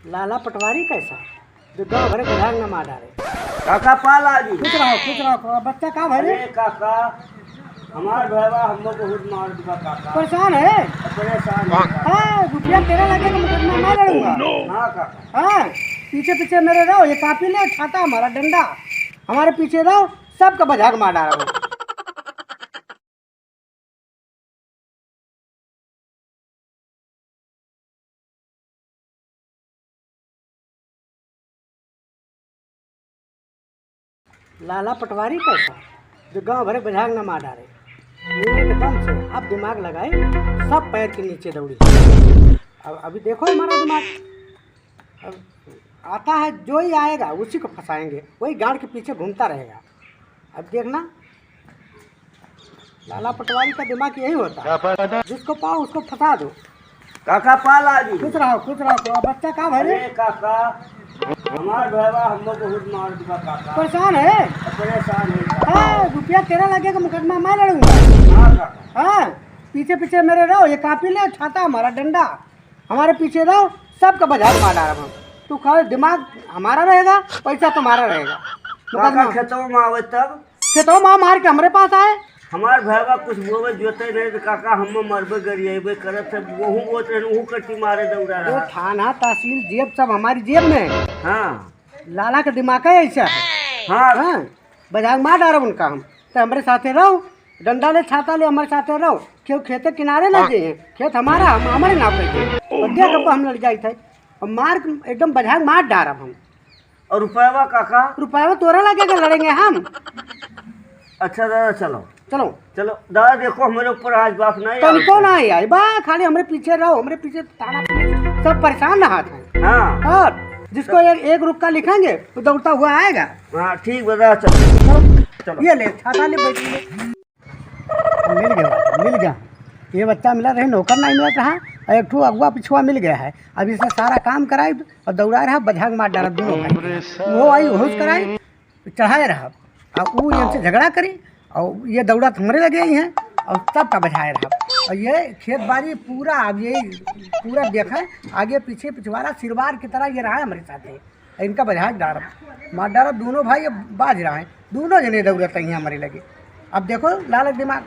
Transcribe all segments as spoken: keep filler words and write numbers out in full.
लाला पटवारी कैसा, जो गाँव भरे के झाग न मार डारे। काका पाल आ जी। खुश रहो, खुश रहो। बच्चा का भरे? अरे काका, हमार भैया हमको बहुत मार दिया काका। परेशान है? परेशान है काका। हाँ, रुपया तेरह लाख का मुकदमा मैं लड़ूंगा। हाँ काका। हाँ, पीछे पीछे मेरे रहो, ये कापी ले, छाता हमारा, डंडा हमारे पीछे रहो, सबका बझाग मार डारा। लाला पटवारी कैसा, जो गांव भरे बझाग न मार डारे। एकदम से आप दिमाग लगाए, सब पैर के नीचे दौड़ी। अब अभी देखो हमारा दिमाग, अब आता है जो ही आएगा उसी को फंसाएंगे, वही गांड के पीछे घूमता रहेगा। अब देखना, लाला पटवारी का दिमाग यही होता है, जिसको पाओ उसको फंसा दो। काका पाल आ जी। खुश रहो, खुश रहो। बच्चा का भरे? अरे काका, हमार भैया हमको बहुत मार दिया काका। परेशान है? परेशान है काका। हाँ, रुपया तेरह लाख का मुकदमा मैं लड़ूंगा। हाँ काका। हाँ, पीछे पीछे मेरे रहो, ये कापी ले, छाता हमारा, डंडा हमारे पीछे रहो, सबका बझाग मार डारा हम। तू कह, दिमाग हमारा रहेगा, पैसा तुम्हारा रहेगा। काका मुकदमा खेतवा में आवे तब? खेतवा में मार के हमरे पास आए। हमार भैया कुछ बोवे जोते नहीं तो काका हम मरबे गरियाबे करत है, वहू बोत रहे, वहू कट्टी मारे दौड़ा वो रहा। थाना तहसील जेब सब हमारी जेब में है। हाँ। लाला का दिमाग है ऐसा। हाँ। हाँ, बझाग मार डारा उनका हम। तो हमरे साथे रहो, डंडा ले, छाता ले, हमरे साथे रहो। क्यों खेते किनारे ना जाइए, खेत हमारा, हम हमारे नाम पे दे। और देख अब हम लड़ जाइत है। और मार एकदम बझाग मार डारा हम। और रुपयवा काका? रुपयवा तोरा लगे के लड़ेंगे हम। अच्छा दादा, चलो। चलो। चलो दादा, देखो हमारे ऊपर आज बाप नहीं तनिको आवत है। नहीं आई बा, खाली हमरे पीछे रहो, हमरे पीछे थाना पुलिस सब परेशान रहत है। हाँ। और जिसको एक, एक रुपया लिखेंगे, वो दौड़ता हुआ आएगा। हाँ, ठीक बा दादा, चलो। चलो। चलो। ये ले, छाता ले, बैठ ले। मिल गया, मिल गया। ये बच्चा मिला रहे, नौकर नहीं मिला रहा, और एक ठो अगुआ पिछुआ मिल गया है। अब इससे सारा काम कराई और दौड़ा रहा, बझाग मार डारा दोनों भाई। वो आई, होश कराई, चढ़ाए रहा, और वो इनसे झगड़ा करी, और ये दौड़ा तो हमरे लगे ही हैं, और तब का बझाए रहा। और ये खेत बाड़ी पूरा, अब ये पूरा देखा, आगे पीछे पिछवाड़ा सिरवार की तरह ये रहा है हमारे साथ। इनका बझाग डारा, मार डारा, दोनों भाई अब बाज रहा है, दोनों जने दौड़त हैं हमारे लगे। अब देखो लालच दिमाग।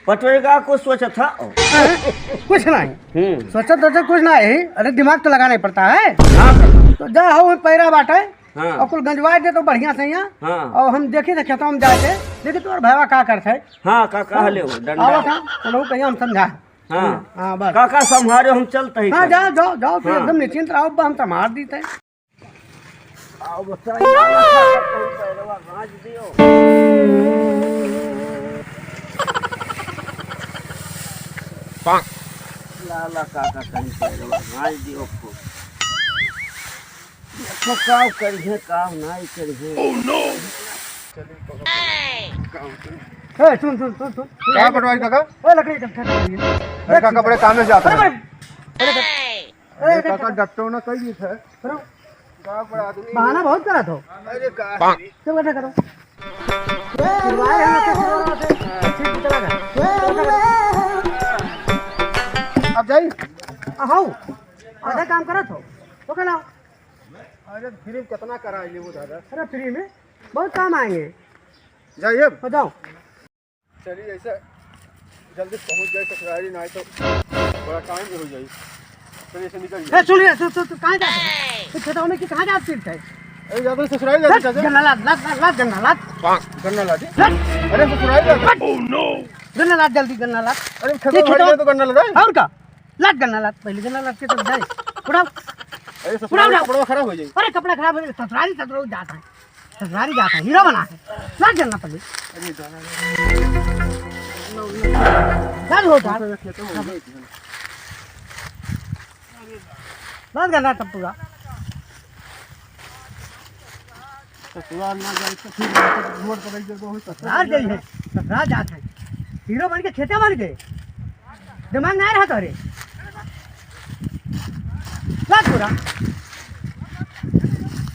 पटोरे का कुछ सोचत था? कुछ नहीं। हम्म। सोचत तो कुछ नहीं। अरे दिमाग तो लगाना ही पड़ता है। हाँ, हाँ। तो जा हो पैरा बाटे। हाँ। और कुल गंजवा दे तो बढ़िया से यहाँ। हाँ। और हम देखी थे खेतवा में जाके, देखी तोर भैया का करत है। हाँ, का, का हाँ। ले हो, डंडा। आवा था, तो लोग कहिया हम समझा। हाँ। हाँ, बस। काका संभारे हम चलते ही हाँ, चल। जाओ, जाओ, जाओ, तू हाँ। एकदम निश्चिंत रहो, हम संभार दीते हैं। आओ, बच्चा, ये वाला खा सकते हैं, पैरवा भांज दियो। लाला काका कहीं पैरवा भांज दियो खूब। देखो, काव करिहे, काव नाई करिहे। Oh, no! ए, सुन, सुन, सुन, सुन। का पटवारी काका? ए, लकड़ी इकट्ठा कर लीजिए। अरे काका, बड़े काम से जाते अरे, हैं। अरे, अरे, अरे, अरे, काका, डट्टो ना कही थे। करो। का बड़ा आदमी। बहाना बहुत करत हो। अरे का? चुप बैठा करो। चिल्लाए हैं, ऐसे चिल्ला रहे हैं। ठीक, चला गया। अब जाई? आओ। आधा काम करत हो। तो कहना। अरे फ्री में कितना करा लेबो दादा? अरे फ्री में बहुत काम आएंगे। जाइए। बताओ। चलिए, ऐसे जल्दी पहुँच जाए ससुरारी, ना तो बड़ा टाइम हो जाए। चलिए, ऐसे निकल ए, जाए। सुन रे, तू, तू, तू कहाँ जात है? तू खेतवा में कि कहाँ जात फिरत है? अरे, जाते ससुरारी जाते हट, चाचा। गन्ना लाद, लाद, लाद, लाद, गन्ना लाद। गन्ना लादी? लाद। अरे, ससुरारी जाते। हट। गन्ना लाद, जल्दी गन्ना लाद। अरे, खेतवा ये में खेतवा तो गन्ना लादा है। और का? लाद गन्ना लाद, पहले गन्ना लाद के तब जाए। उठाओ। अरे, उठाओ, ससुरारी उठाओ। कपड़ा खराब हो जाए। अरे, कपड़ा खराब हो जाए, ससुरारी, ससुरारी जाता है। ससुरारी जाता है, हीरो बना है। लाद गन्ना पहले। अरे दादा। लाद हो जा। लाद गन्ना तब पूरा। ससुराल ना जाए तो फिर रोड पर रह जाए, बहुत ससुराल गई है, ससुराल जात है। हीरो बन के खेते बन गए। दिमाग ना रहा तोरे। लाद पूरा।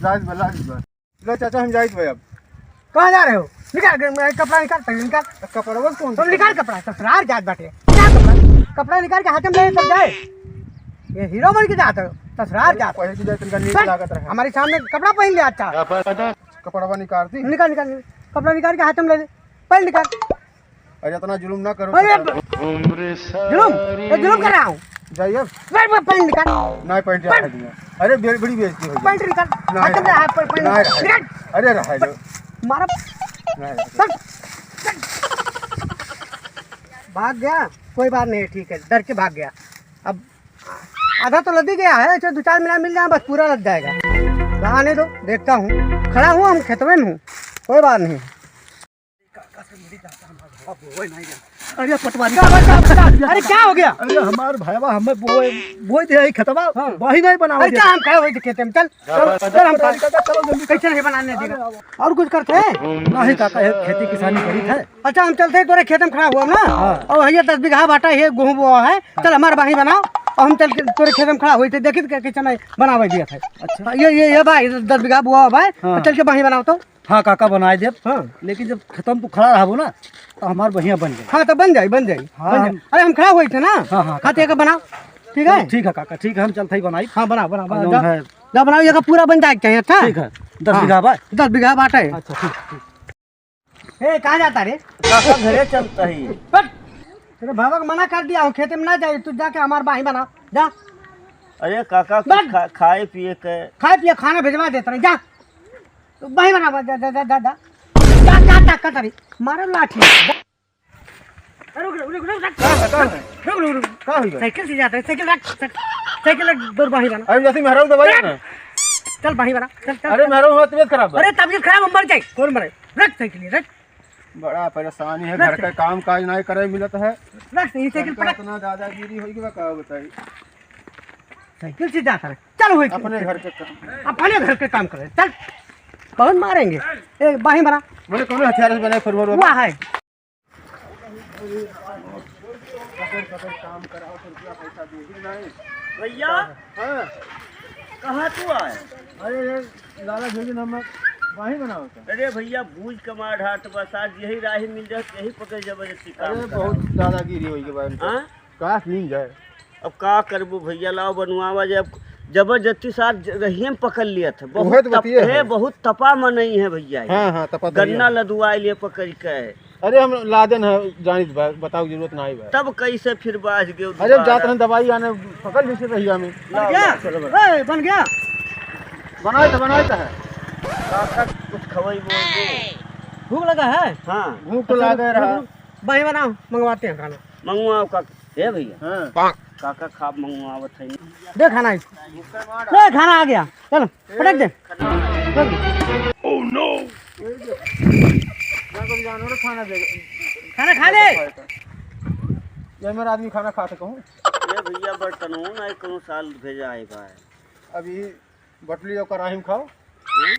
लाद बा, लाद बा। लो चाचा, हम जाइत बा अब। कहाँ जा रहे हो? निकाल, ग-, कपड़ा निकाल, पहले निकाल। तो कपड़वा कौन तुम निकाल कपड़ा, ससुराल जात बाटे। निकाल कपड़ा, कपड़ा निकाल के हाथ में ले तब जाए। ये हीरो बन के जात हो। ससुराल जा। पहले की जाए तनिका नीक बस, लागत रहे। हमारे सामने कपड़ा पहन ले अच्छा। कपड़वा निकाल दी। निकाल, निकाल, निकाल। कपड़ा निकाल के हाथ में ले ले। पहन निकाल। अरे इतना जुलुम ना करो। अरे जुलुम? ये जुलुम कर रहा हूँ। जाइए। बस, बस, पहन निकाल। नहीं, पैंट पहन। अरे बे-, बड़ी बेइज्जती हो गई। पैंट निकाल। नहीं, हाथ में हाथ पर पैंट नहीं, निकाल। नहीं। अरे रहा है जो। मारा। नहीं। चल, चल। भाग गया, कोई बात नहीं, ठीक है, डर के भाग गया। अब आधा तो लदी गया है, ऐसे दो चार मिनट मिल जाए, बस पूरा लद जाएगा। आने दो, देखता हूँ, खड़ा हूँ, हम खेतवे में हूँ, कोई बात नहीं। अरे पटवारी, अरे क्या हो गया? अरे हमार भाईवा हमें बोए, बोए दे है खेतवा, हाँ। वही नहीं बनावे अरे दे। क्या हम खड़े हुए थे खेते में, चल, चल, चल हम खा-, चलो जल्दी। कैसे नहीं बनाने देगा? और कुछ करते हैं? नहीं काका, ये खेती किसानी करी थे। अच्छा, हम चलते हैं, तोरे खेत में खड़ा हुआ ना। हाँ। और ये दस बीघा बाटा, ये गेहूं बोआ है, चल हमारे बाही बनाओ, और हम चल के तोरे खेत में खड़ा हुई थे, देखी थे कैसे नहीं बनावे दिया था। अच्छा। ये, ये, ये भाई, दस बीघा बोआ भाई, हाँ। चल के बाही बनाओ तो। हाँ काका, बनाए देब। हाँ। लेकिन जब खेतम तू खड़ा रहबो ना, तो हमार बहिया बन जाई। हाँ, तो बन जाई, बन जाई, हाँ, बन जाई। हम अरे हम खड़ा हुई थे ना। हाँ, हाँ, हाँ, तो काका। एक बनाओ, ठीक है? ठीक है काका, ठीक है, हम चलते ही बनाई। हाँ, बनाओ, बनाओ, बनाओ, हम जा, है। जा बनाओ, ये पूरा बन जाए के चाहिए, अच्छा? ठीक है, दस हाँ। बीघा बा? दस बीघा बाटे। अच्छा, ठीक, ठीक। ए, कहाँ जाता रे? काका, घरे चलता ही। हट! तेरे बाबा को मना कर दिया हूँ, खेते में ना जाए, तू जाके हमार बाही बना, जा। अरे काका, कुछ बस। खा-, खाए पिए के। खाए पिए खाना भेजवा देता रहे, जा। तू बाही बना, जा, जा, जा, जा, जा। जा, जा, जा, जा, जा, मारो लाठी। जा। रुक, रुक, रुक, रुक, रुक। का बता रहे? रुक, रुक, रुक। का हुई बा? साइकिल से जाता है, साइकिल रख, साइकिल रख, दौड़ बाही बना। अरे जैसे मेहरारू दवाई ना। चल बाही बना, चल, चल, अरे चल। मेहरारू हमार तबियत खराब बा। अरे तबियत खराब, हम मर जाए, कौन मरे? रख साइकिल, रख। बड़ा परेशानी है, रख घर का साइकिल। काम काज नहीं करे मिलत है। रख साइकिल, साइकिल पटक। इतना दादागिरी होई कि बा, का बताई। साइकिल से जाता है, चल हुई। अपने घर के काम। अपने घर के काम करे, चल। बहुत मारेंगे। ए, बाही बना। बोले कौन हथियार से बने फुरवर हुआ है। भैया, हाँ। कहाँ तू आए? अरे ये लाला भेजन हम बाही बनाओ तो। अरे भैया, भूज के मार ढाट बस, आज यही राही मिल जाए, यही पकड़ जबरदस्ती काम अरे करा। बहुत दादागिरी होई के बारे में। हाँ? का कीन जाए? अब का करबू भैया, लाओ बनवावा जाए। अब जबरदस्ती साथ ज-, रहिए में पकड़ लिया था। बहुत उहे तो तप-, बतिये है, है। बहुत तपा मनई है भैया ये। हाँ, हाँ, तपा तो गन्ना है। लदुआ लिए पकड़ के। अरे हम लादेन है, जानित बा, बताओ जरूरत नहीं बा। तब कैसे फिर बाज गयो अरे हम जात दोबारा? रहन दवाई आने, पकड़ भी से रहिया में। लाओ, बन गया? लाओ, चलो बन। ए, बन गया? बनाए तो, बनाए तो है। काका कुछ खवाई बोल दे। भूख लगा है? हाँ। भूख तो अच्छा, लागे रहा। रुक, रुक। बाही बनाओ, मंगवाते हैं खाना। मंगवाओ काका। हे भैया। हाँ। काका खाब मंगवावत है। दे खाना इसको। ले खाना आ गया। चल, पटक दे। चल। जानवर खाना दे। खाना खा ले। ये मेरा आदमी खाना खा सके हूँ। ये भैया बर्तनों ना कोनो साल भेजा है भाई। अभी बटली और कढ़ाई में खाओ। हम्म?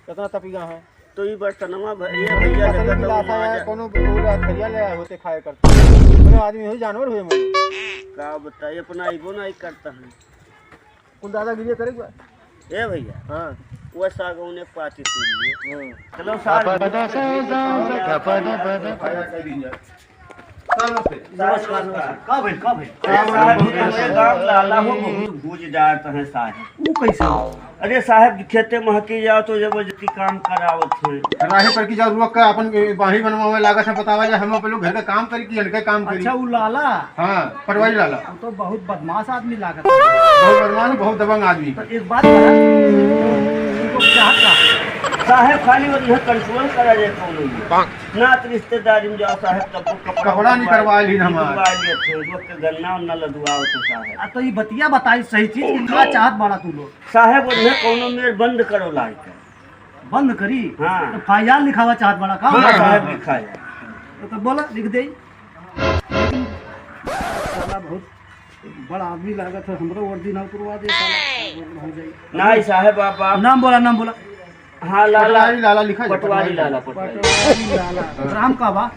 कितना तपिया है? तो ई बर्तनवा भ-, ये भैया बर्तन देखा तो मिला था माजा। यार, कोनो बोला थरिया ले आए होते खाए करते। कोनो आदमी हुई जानवर हुए मुझे। का बताई, अपना आइबो नहीं करता है। कुल दादागिरी करे के बा? ए भैया। हाँ। वो सागौने पाती सुन लिए। हाँ। चलो साग। खाया कर दीजिए। नमस्ते। नमस्कार, नमस्कार। का भइल, का भइल? अरे साहब, ये गाँव लाला हो, बहुत घूस डारत हैं साहब। ऊ कैसे हो? अरे साहब, खेते महकी जाओ तो जबरदस्ती काम करावत हैं। राहे पर की जाओ, रुक के अपन बाही बनवावे लागत है, बतावा जा, हम अपन लोग घर का काम करी कि इनके काम करी? अच्छा, ऊ लाला? हाँ, पटवारी लाला। वो तो बहुत बदमाश आदमी लागत है। बहुत बदमाश, बहुत दबंग आदमी। तो एक बात कहा, इनको क्या कहा? साहब, खाली वो इधर control करा जाए कौनो में। नात रिश्तेदारी में जाओ साहब, तब वो कपड़ा कपड़ा निकलवा ली ना हमार। निकलवा लिए थे, लोग के गन्ना उन्ना लदुआओ थे साहब। आ, तो ये बतिया बताई सही चीज कि का चाहत बाड़ा तू लोग? साहब, उन्हें कौनो मेर बंद करो लाइके। बंद करी? हाँ। तो F I R लिखावा चाहत बाड़ा का? हाँ, साहब, लिखाया। तो, तो बोला, लिख दे। लेकिन साला बहुत बड़ा आदमी लागत है, हमरो वर्दी ना उतरवा दे साला, हो जाई। नहीं साहब, आप, आप नाम बोला, नाम बोला। हाँ, लाला। पटवारी लाला लिखा है, पटवारी पटवारी लाला, लाला। पटवारी। पटवारी लाला। हाँ। नाम का बा?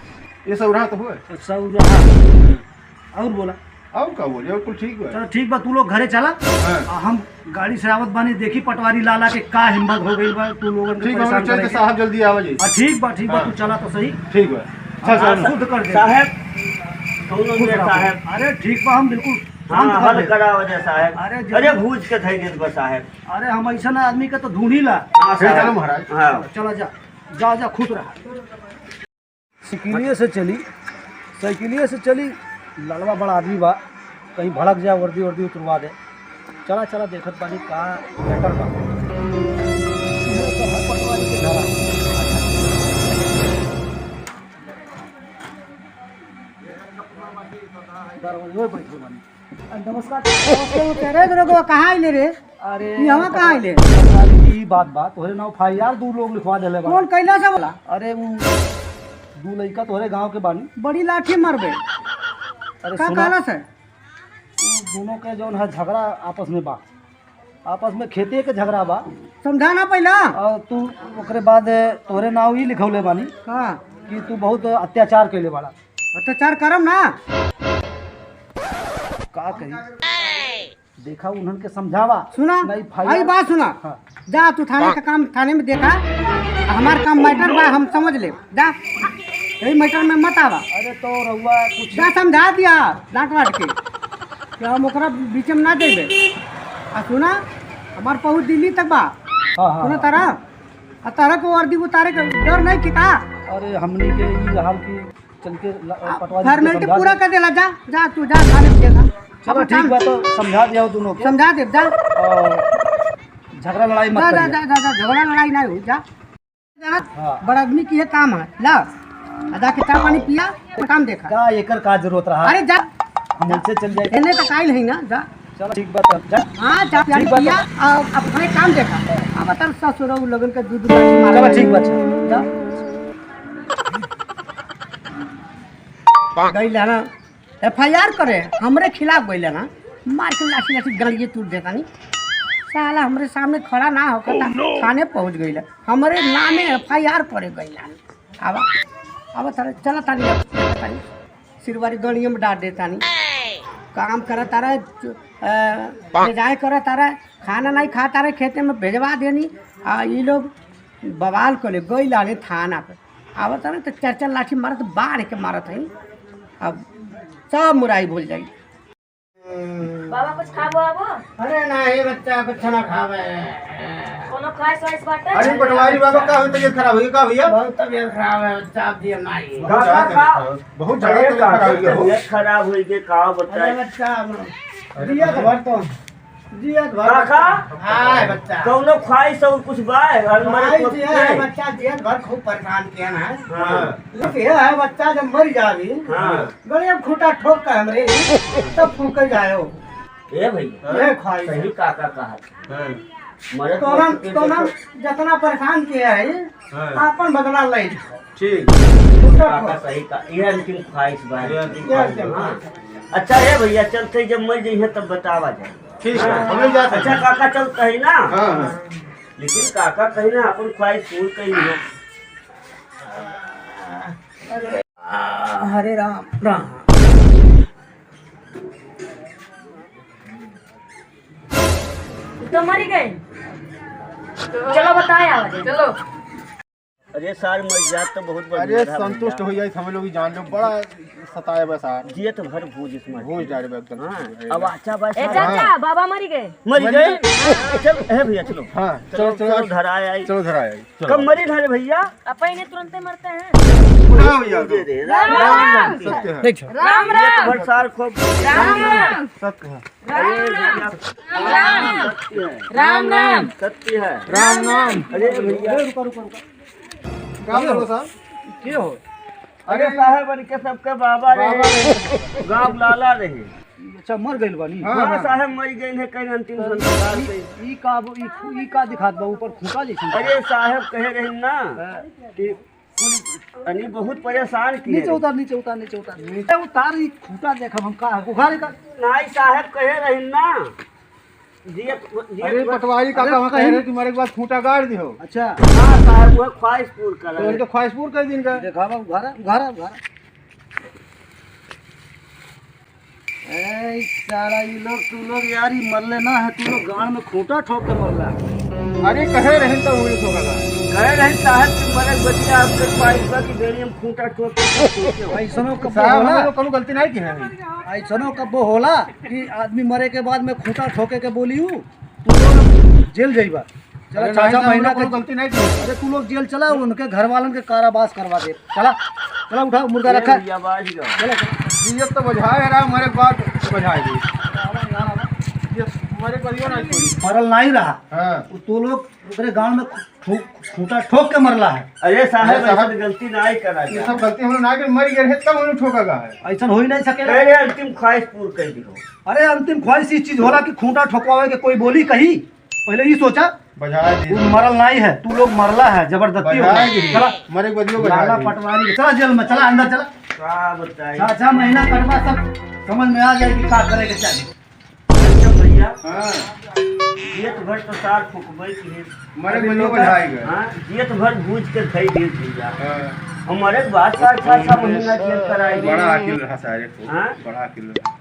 ये सौरा तो हुए। सौरा। और बोला। और का बोले, और कुल ठीक बा। चलो ठीक बा, तू लोग घरे चला। हाँ। आ हम गाड़ी से आवत बानी, देखी पटवारी लाला के का हिम्मत हो गई बा, तू लोगन के ठीक बा, परेशान चल के करे के। साहब जल्दी आवा जी। हाँ, ठीक बा, ठीक बा, हाँ। तू चला तो सही। ठीक बा। हाँ, अच्छा, साहब। शुद्ध कर दे। साहब, कौनो खुश मेर रहो। साहब। अरे ठीक बा, हम बिल्कुल हाँ, शांत कर हल दे। करावा दे साहेब। अरे, अरे, जरूर। भूज के धइ देत बा साहेब। अरे, हम अइसन आदमी के तो ढूंढी ला। हाँ, ले साहेब। चलो महाराज। हाँ। चला जा, जा, जा, खुश रहा। साइकिलिए से चली, साइकिलिए से चली, लड़वा बड़ा आदमी बा, कहीं भड़क जाए, वर्दी वर्दी उतरवा दे। चला, चला, देखत बानी का matter बा। ये तो है पटवारी के घर। दरवाजे में बैठल बानी। नमस्कार। नमस्ते, नमस्ते। अरे, रे, रे, कहाँ आइले रे? अरे, ई हवा कहाँ आइले? पटवारी जी, ई बात बा, तोहरे नाव FIR दू लोग लिखवा देले बा। कौन कैला से बोला? अरे, उ दू लइका तोहरे गांव के बानी। बड़ी लाठी मारबे। अरे, का सुना। कहला से? उ दोनों के जौन है झगड़ा आपस में बा, आपस में खेते के झगड़ा बा। समझा ना पहला। और तू ओकरे बाद तोहरे नाव ई लिखौले बानी का? कि तू बहुत अत्याचार कैले बाड़ा। अत्याचार करम ना। का कही? देखा, उन्हन के समझावा। सुना, नहीं, भाई। आई बात सुना। हाँ। जा, तू थाने का काम थाने में देखा, हमार काम matter बा, हम समझ ले। जा, यही matter में मत आवा। अरे, तो रउआ कुछ जा, समझा दिया डांट वाट के कि हम ओकरा बीच में ना देबे। आ सुना, हमार पहुँच दिल्ली तक बा। हाँ, हाँ, सुना हाँ। तारा, आ तारा को वर्दी उतारे के डर नहीं किता? अरे, हमनी के ई हाल की चल के ल-, आ, पटवारी जी के formality समझा पूरा दे। कर देला, जा, जा, तू जा, थाने में देखा। चलो, अपन ठीक काम बा, तो समझा दिया हो दोनों के। समझा दे, जा। और झगड़ा लड़ाई मत जा, जा, करिए। जा, जा, जा, झगड़ा लड़ाई नहीं हो, जा। जा, हाँ। बड़ आदमी की ये काम है, ला। आ जाके चाय पानी पिया, अपन काम देखा। का एकर का जरूरत रहा? अरे जा। हम उनसे चल जाए। एने तो काइल है ना, जा। चलो, ठीक बा, तब जा। हाँ, जा, ठीक बा, पिया, तब। और अपने काम देखा। अब तब ससुर उ लोगन के दूध लाठी मारा। चलो, ठीक बा, अच्छा। जा। गइल है ना, FIR करे, हमरे खिलाफ गइल है ना, मार के लाठी लाठी गलिए तूर देता नहीं। साला हमरे सामने खड़ा ना होकर था, थाने पहुँच गइल है। हमरे नामे FIR करे गइल है। आवा, आवा तारे, चला तानी, तानी। सिरवारी गड़िया में डाल देता नहीं। काम करा तारा, चु-, अ, बेजाय करा तारा, खाना नहीं खा तारे, खेते में भेजवा देनी। आ, ई लोग बवाल कर ले, गइल आने थाना पे। आवत है ना, तो चार चार लाठी मारत, बाढ़ के मारत है। अब सब मुराई भूल जाई। बाबा, कुछ खाबो आबो? अरे नहीं बच्चा, कुछ ना खावे। कोनो ख्वाहिश वाहिश बाटे? अरे पटवारी बाबा, का हो, तबीयत खराब हो गई का भैया? बहुत तबीयत खराब है बच्चा, आप दिए नहीं। बहुत ज्यादा तबीयत खराब, बहुत ज्यादा अरे तबीयत खराब हो गई हो। तबीयत खराब हो गई का बताए? अरे बच्चा, अब अरे दिया तो भर तो। जियत भर काका? बच्चा। हाँ, बच्चा। कौनो ख्वाहिश और कुछ बा? और मरे ख्वाहिश तो ये है, नहीं। बच्चा, जियत भर खूब परेशान किया ना। हाँ। बस ये है, बच्चा जब मर जावी, हाँ। गले में खूंटा ठोक के हमरे, तब फूंके जायो। ए भैया, ये ख्वाहिश सही है। काका कहा। हाँ। मरे तो हम, ख्वाहिश तो हम के जितना परेशान किया है, हाँ। आपन बदला ले। ठीक। खूंटा काका ठोक। सही का, ये अंतिम ख्वाहिश बा। ये अंतिम ये ख्वाहिश अंतिम बा। हाँ। अच्छा, ए भैया, चलते जब मर जइहे तब बतावा जाए। ठीक है, हाँ। हम लोग जाते अच्छा, हैं। काका चलते हैं ना? हाँ, हाँ। लेकिन काका कहीं ना अपन ख्वाहिश पूरी करी हो। अरे, आ, हरे राम, राम। तो मरी गई। चलो बताए आवा। चलो। अरे सार, मर जात तो बहुत बढ़िया अरे रहा संतुष्ट भैया। हो जाई, हम लोग ही जान लो, बड़ा सताए बा सार। जियत भर भूज इसमें। भूज डारे बा एकदम। हाँ, अब अच्छा बा ए सार। चाचा, हाँ। बाबा मरी गए। मरी मरी गए? गए? चल, हे भैया, चलो। हाँ, चलो, चलो, चलो, चलो। धरा आई। चलो, धरा आई। चलो। कब मरी ना रे भैया? अपन इन्हें तुरंते मरते हैं। हाँ भैया, दे दे। राम राम। राम राम। सत्य है। देख। राम जियत राम। भर सार खूब। राम राम। सत्य है। अरे भैया। राम राम। सत्य है। राम राम। सत्य है। राम राम। अरे भैया। रुको, रुको, रुको। का बोलो साहब? के हो? अरे साहब, इनके सबके बाबा रहे, बाबा रहे। गाँव लाला रहे। अच्छा, मर गइल बानी? हाँ, हाँ, हाँ। साहब, मर गइल है, कहीं अंतिम तो संस्कार ई, पे। ई का बो-, ई, ई का दिखात बा ऊपर खूंटा जैसन? अरे साहब, कहे रहे ना हाँ। कि कुल तनी बहुत परेशान किए नीचे रहे। उतार, नीचे उतार, नीचे उतार। नीचे उतार, ई खूंटा देखब हम का है, उखाड़े का? नाई साहब, कहे रहे ना। जियत, जियत अरे भर पटवारी काका अरे वहाँ कह कहीं रहे तुम्हारे एक बार खूंटा गाड़ दियो। अच्छा। हाँ साहब, वो ख्वाहिश पूर कर तो रहे। इनके ख्वाहिश पूर कर दिन का। देखा बा, उघारा, उघारा, उघारा। ए, साला, ये लोग, तू लोग यार, ये मरले ना है, तू लोग गांड में खूंटा ठोक के मरला। अरे कहे रहे तो वही ठोका था। कहे रहे साहब कि मरक बतिया आपके पास बा कि बेड़ी में खूंटा ठोक के ठोके हो। ऐसनो कब साहब, होला? हम लोग कोनो गलती नहीं की है। ऐसनो कब होला कि आदमी मरे के बाद में खूंटा ठोके के बोली हूँ, तू लोग जेल जाइबा। चला अरे चाचा नहीं, हम महीना लोग के कोनो गलती नहीं की। अरे तू लोग जेल चला, उनके घर वालन के कारावास करवा दे। चला, चला उठा मुर्दा रखा। भैया बाज गया। चला, चला। जियत तो बझाए रहा, मरे के बाद बझाए दी। ये मरे के बाद यो नहीं छोड़ी। मरल नहीं रहा। हाँ। तो तू लोग ओकरे गांव में खू-, खू-, खूंटा ठोक के मरला है। अरे साहब, अरे साहब, ऐसा गलती ना ही करा ये जाए। सब गलती हम लोग ना के मर गए रहे, तब हम लोग ठोका गया है। ऐसा हो ही नहीं सकेला। पहले अंतिम ख्वाहिश पूर्ण कर दियो। अरे अंतिम ख्वाहिश इस चीज होला कि खूंटा ठोकवावे के कोई बोली कही, पहले ही सोचा। बजाए दी। तू मरल नहीं है, तू लोग मरला है जबरदस्ती बजाए होकर। दी। चला। मरे के बदियो बजाए लाला दी। पटवारी, चला जेल में, चला अंदर चला। का बताई? छह, छह महीना कटवा, सब समझ में आ जाएगी का करे के चाहिए। अच्छा भैया, हाँ। जेत भर तो सार फुकबे की है। मरे अभी बदियो लोग बजाए गए। हाँ, जेत भर भूज के खाई दे भैया। हाँ। हमारे बात का अच्छा, अच्छा महीना जेल कराई दे। बड़ा अकिल रहा सारे को। हाँ? बड़ा अकिल रहा।